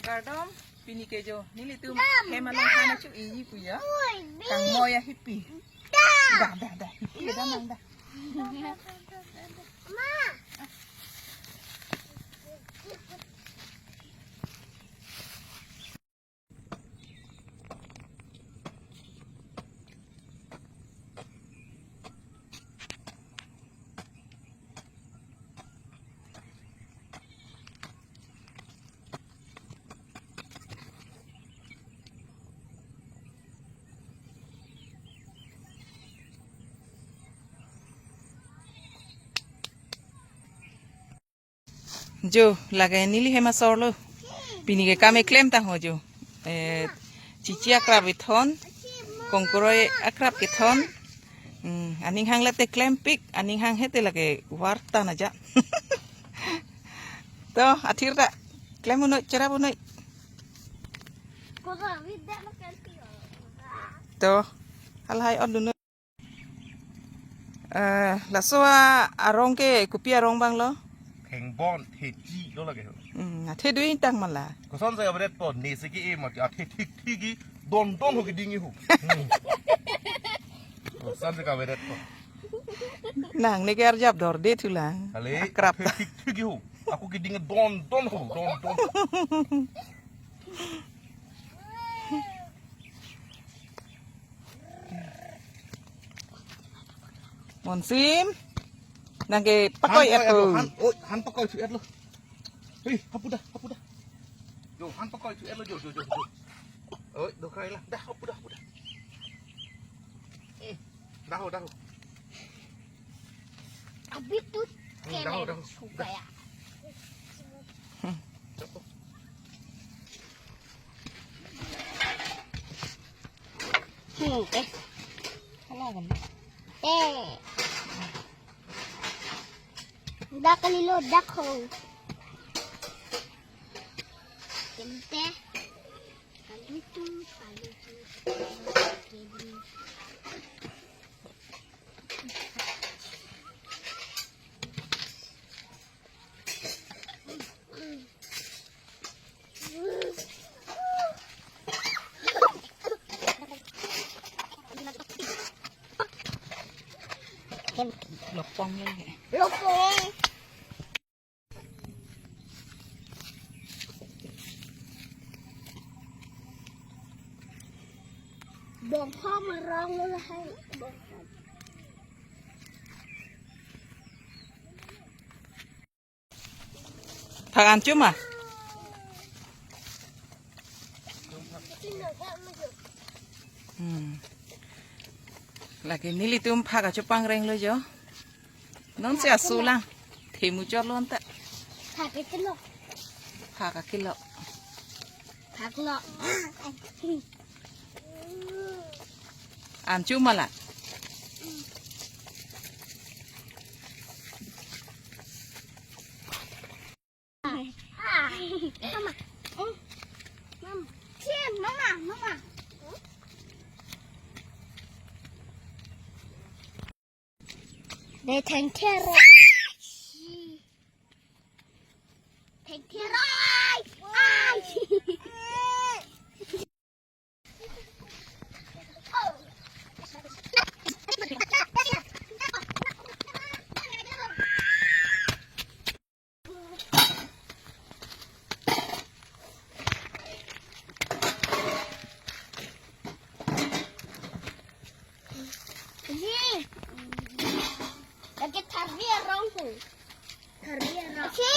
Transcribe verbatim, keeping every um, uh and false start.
Kardom, pini ke jo, nelitum hem along han achu-i pu ya. Tangmo ya hipi. Dah, dah, dah, hipi dah nang dah. Jo, lake neli hem asor lo. Pini ke kam keklem tang ho jo. Eh, chichi akrap kethon, kongkroi akrap kethon. Hmm, aning hang lete klempik, aning hang hete lake warta na ja. To, athir ta. Klem unoi, cherap unoi. To, halahai on unoi. Eh, laso arong ke kopi arong abang lo? Thengbon, thechi lo lake ho. Hmm, athe dui tang mala. Kosonsi avedet po, ne si ke e ma ke athe thik thik ki don don ho keding ho. Hmm. Kosonsi kavedet po. Nang ne ke arjap dorde thulang. Ale, akrap. Athe thik thik ho. Ako keding don don ho, don don. Monsim, nang ke pakoi han, et ko. Han, oi, han pakoi thu et lo. Hei, hapu dah, hapu dah. Jo, han pakoi thu et lo, jo, jo, jo, jo. Oi, do krai la. Dah, hapu dah, hapu dah. Hmm, dah ho, dah ho. Abit tu. Hmm, dah ho, dah ho. Suka ya. Hmm, eh. Hala kan? Eh. Dak kalilo, dak ho. Temte. Kalitum, kalitum. Lopong ya. Lopong. Bongkha marang lo hai. Bongkha. Phak an chuma? Hmm. Lake nelitum phak achu pangreng lo jo. Non si asu lang. Themu chor lo anta. Phak kilo. Phak kilo. Phak lo. An chuma la. Mama. Mama. Mama, mama. They can tear it. They tear it. Lagi tharbi arong ko. Tharbi arong. Si.